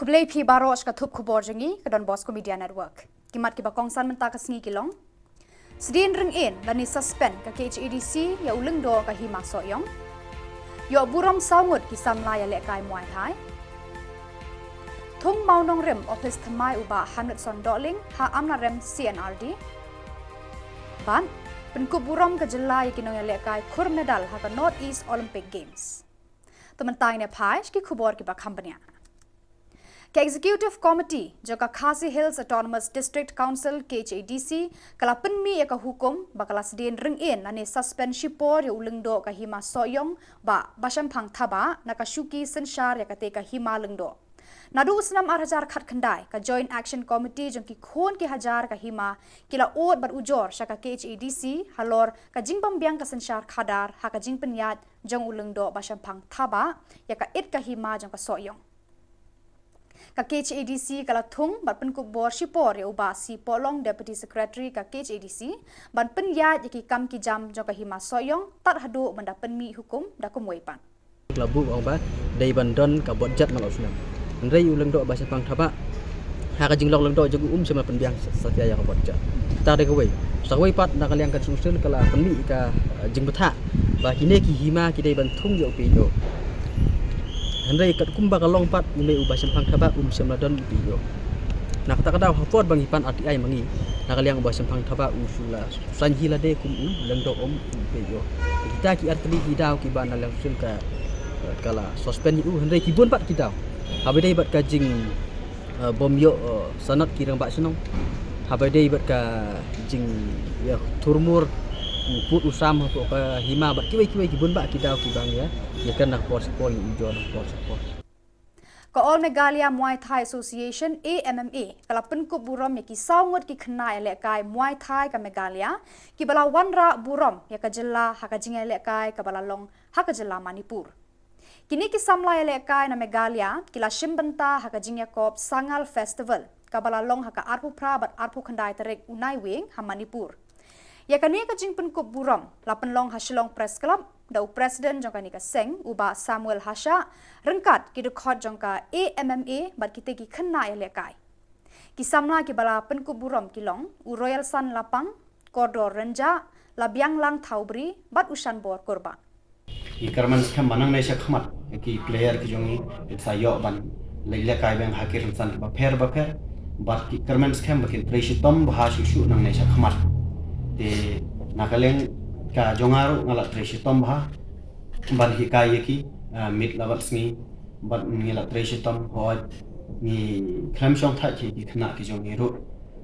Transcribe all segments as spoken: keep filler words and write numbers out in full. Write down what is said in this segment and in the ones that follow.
Khublei phi baroh sha ka thup khubor jong ngi ka Don Bosco Media Network. Ki mat kiba kongsan mynta ka sngi ki long: Sdien ring-ïen lane suspend ka K H A D C ïa u lyngdoh ka Hima Sohiong. Ïoh burom saw ngut ki samla ïalehkai Muay Thai. Thung Mawnongrim ophis thymmai u Bah Hamletson Dohling ha Amlarem C N R D. Bad pynkup burom ka jylla ïa ki nongïalehkai khur medal ha ka North East Olympic Games. To mynta ngin ïa phai sha ki khubor kiba kham bniah. Ka Executive Committee jong ka Khasi Hills Autonomous District Council, K H A D C, ka la pynmih ïa ka hukum ba ka la sdien ring-ïen lane suspend shipor ïa u lyngdoh ka Hima Sohiong, Bah Bashemphang Thabah, na ka shuki synshar ïa katei ka hima lyngdoh. Naduh u snem ar hajar khatkhyndai, ka Joint Action Committee jong ki khun ki hajar ka hima ki la ud bad ujor sha ka K H A D C halor ka jingbym biang ka synshar khadar ha ka jingpynïaid jong u lyngdoh Bashemphang Thabah ïa ka it ka hima jong ka Sohiong. Ka K H A D C ka la thung bad pynkup bor shipor ïa u Bah C Pohlong, Deputy Secretary ka K H A D C, ban pynïaid ïa ki kam ki jam jong ka Hima Sohiong tad haduh ban da pynmih hukum da kumwei pat. Ka la buh ong ba dei ban don ka budget man la u snem. Hynrei u lyngdoh Bashemphang Thabah, ha ka jinglong lyngdoh jong u, um shym la pynbiang sa, sa ïa ka budget. Kata dei kawei. Sa kawei pat, na ka liang ka Constitution ka la pynmih ka, eh, jingbthah ba kine ki hima ki dei ban thung ïa u P H E. Hynrei katkum ba ka long pat, une u Bashemphang Thabah um shym la don u P H E. Na kata ka daw, ha por ba ngi pan R T I ma ngi, na ka liang u Bashemphang Thabah u shu la saiñ hi lade kum u lyngdoh, um u P H E. Kita ki artylli ki daw kiba na liang Constitution ka, ka la suspend ïa u, hynrei ki bun pat ki daw. Haba dei bad ka jing, eh, bym ïoh, eh, sanad ki rangbah shnong. Haba dei bad ka jing, ïa, thurmur u pud u sam hapoh ka hima bad kiwei kiwei ki bun bah ki daw kiba ngi ïa, ïa kren na ka por sha ka por, ngi ujor na ka por sha ka por. Ka All Meghalaya Muay Thai Association, A M M A, ka la pynkup burom ïa ki saw ngut ki khynnah ïalehkai Muay Thai ka Meghalaya kiba la wanrah burom ïa ka jylla ha ka jingïalehkai kaba la long ha ka jylla Manipur. Kine ki samla ïalehkai na Meghalaya ki la shim bynta ha ka jingïakob Sangal Festival kaba la long ha ka arphew phra bad arphew khyndai tarik u Naiwieng ha Manipur. Ïa kane ka jingpynkup burom la pynlong ha Shillong Press Club da u President jong kane ka seng, u Bah Samuel Hashah, ryngkat ki dkhot jong ka A M M A bad kitei ki khynnah ïalehkai. Ki samla kiba la pynkup burom ki long u Royalson Lapang, Kordor Rynjah, Labianglang Thawbri bad u Shanbor Kurbah. Ngi kyrmen skhem ba nangne sha khmat ki player ki jong ngi kin sa ïoh ban leit lehkai biang ha ki rynsan kiba pher ba pher. Bad ngi kyrmen skhem ba kin trei shitom bha shuh shuh nangne sha khmat. Te na ka liang ka jong nga ruh nga la trei shitom bha ban hikai ïa ki, ah, miet la bad sngi. Bad ngi la trei shitom, hooid, ngi khlem shongthait ïa ki khynnah ki jong ngi ruh.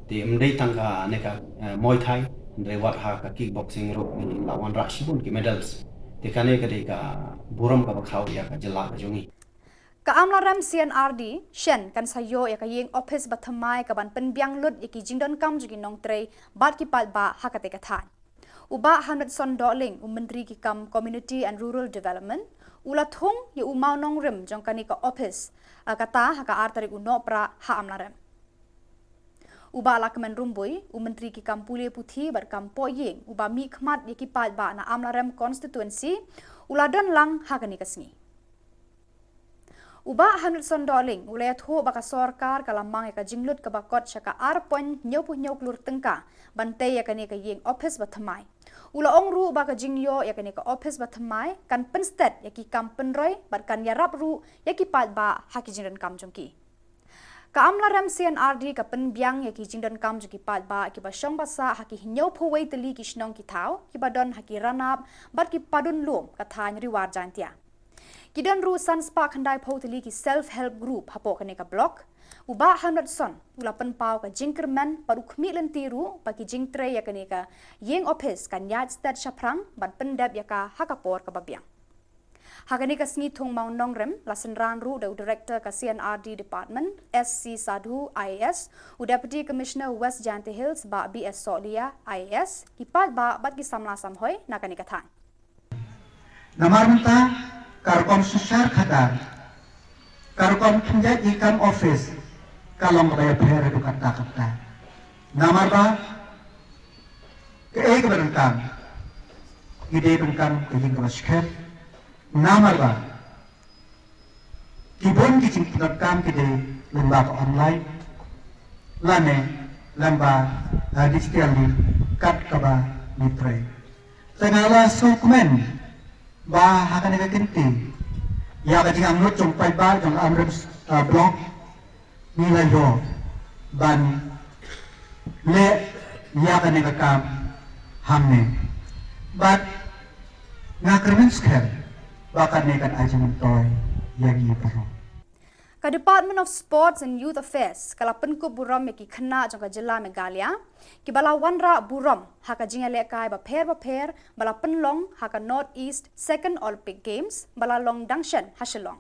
Te ym dei tang kane ka, eh, Muay Thai, hynrei wat ha ka kickboxing ruh ngi la wanrah shibun ki medals. Te kane ka dei ka burom kaba khaw ïa ka jylla ka jong ngi. Ka Amlarem C N R D shen kan sa ïoh ïa ka ïing ophis bathymmai kaban pynbiang lut ïa ki jingdonkam jong ki nongtrei bad ki paidbah ha katei ka thaiñ. U Bah Hamletson Dohling, u Myntri ki kam Community and Rural Development, u la thung ïa u mawnongrim jong kane ka ophis, ah, kata ha ka ar tarik u Nohprah ha Amlarem. U Bah Lahkmen Rymbui, u Myntri ki kam pule puthi bad kam pohïing, uba mihkhmat ïa ki paidbah na Amlarem Constituency, u la don lang ha kane ka sngi. U Bah Hamletson Dohling u la ïathuh ba ka sorkar ka la mang ïa ka jinglut kaba kot sha ka ar point hynñiewphew hynñiew klur tyngka ban tei ïa kane ka ïing ophis bathymmai. U la ong ruh ba ka jingïoh ïa kane ka ophis bathymmai kan pynsted ïa ki kam pynroi bad kan ïarap ruh ïa ki paidbah ha ki jingdonkam jong ki. Ka Amlarem C N R D ka pynbiang ïa ki jingdonkam jong ki paidbah kiba shong ba sah ha ki hynñiewphew wei tylli ki shnong ki thaw kiba don ha ki ranab bad ki padun lum ka thaiñ Ri War Jaintia. Ki don ruh san spah khyndaiphew tylli ki self help group hapoh kane ka block. U Bah Hamletson u la pynpaw ka jingkyrmen bad u khmih lynti ruh ba ki jingtrei ïa kane ka ïing ophis kan ïaid sted shaphrang ban pyndep ïa ka ha ka por kaba biang. Ha kane ka sngi thung mawnongrim la synran ruh da u Director ka C N R D Department, S C Sadhu, I A S, u Deputy Commissioner West Jaintia Hills, Bah B S Sohliya, I A S, ki paidbah bad ki samla samhoi na kane ka thaiñ. Namar mynta ka rukom synshar khadar, ka rukom pynïaid ïing kam ophis ka long kaba ïapher haduh katta katta. Namar ba kaei kaba donkam, ngi dei ban kam ka ïing kaba skhem. Namar ba ki bun ki jingpyndonkam ki dei lyngba ka online lane lyngba, uh, digital link kat kaba ngi trei. Te nga la sngewkmen ba ha kane ka kynti ïa ka jingangnud jong paidbah jong Amrem, uh, Block ngi la ïoh ban leh ïa kane ka kam hangne. Bad nga kyrmen skhem ba kane kan ai jingmyntoi ïa ngi baroh. Ka Department of Sports and Youth Affairs ka la pynkup burom ïa ki khynnah jong ka jylla Meghalaya kiba la wanrah burom ha ka jingïalehkai bapher bapher ba la pynlong ha ka North East Second Olympic Games ba la long dang shen ha Shillong.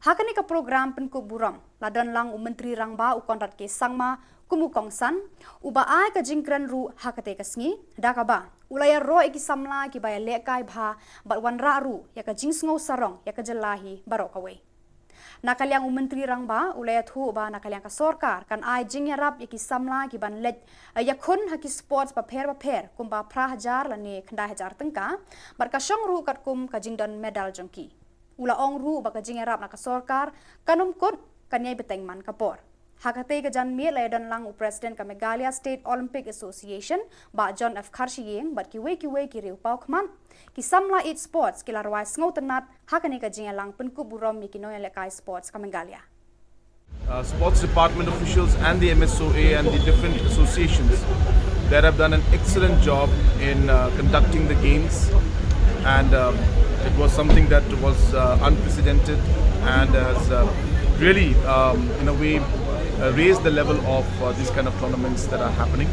Ha kane ka program pynkup burom la don lang u Myntri Rangbah u Conrad K Sangma kum u kongsan, uba ai ka jingkren ruh ha katei ka sngi, da kaba u la ïaroh ïa ki samla kiba ïalehkai bha bad wanrah ruh ïa ka jingsngew sarong ïa ka jylla hi baroh kawei. Na ka liang u Myntri Rangbah u la ïathuh ba na ka liang ka sorkar kan ai jingïarap ïa ki samla kiban leit ïakhun ha ki sports bapher bapher kumba phra hajar lane khyndai hajar tyngka, bad ka shong ruh katkum ka jingdon medal jong ki. U la ong ruh ba ka jingïarap na ka sorkar kan ym kut, kan ïai bteng man ka por. Ha katei ka janmiet la ïadon lang u President ka Meghalaya State Olympic Association, Bah John F Kharshiing, bad kiwei kiwei ki riew paw khmat. Ki samla ïeit sports ki la rwai sngewtynnat ha kane ka jingïalang pynkup burom ïa ki nongïalehkai sports ka Meghalaya. Uh, sports department officials and the M S O A and the different associations that have done an excellent job in, uh, conducting the games, and um, it was something that was, uh, unprecedented and has, uh, really, um, in a way, uh, raised the level of, uh, these kind of tournaments that are happening.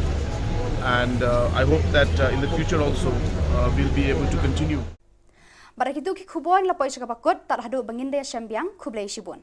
And uh, I hope that, uh, in the future also, uh, we'll be able to continue. Bad da kitu ki khubor ngi la poi sha kaba kut, tad haduh ba ngin da ïashem biang, khublei shibun.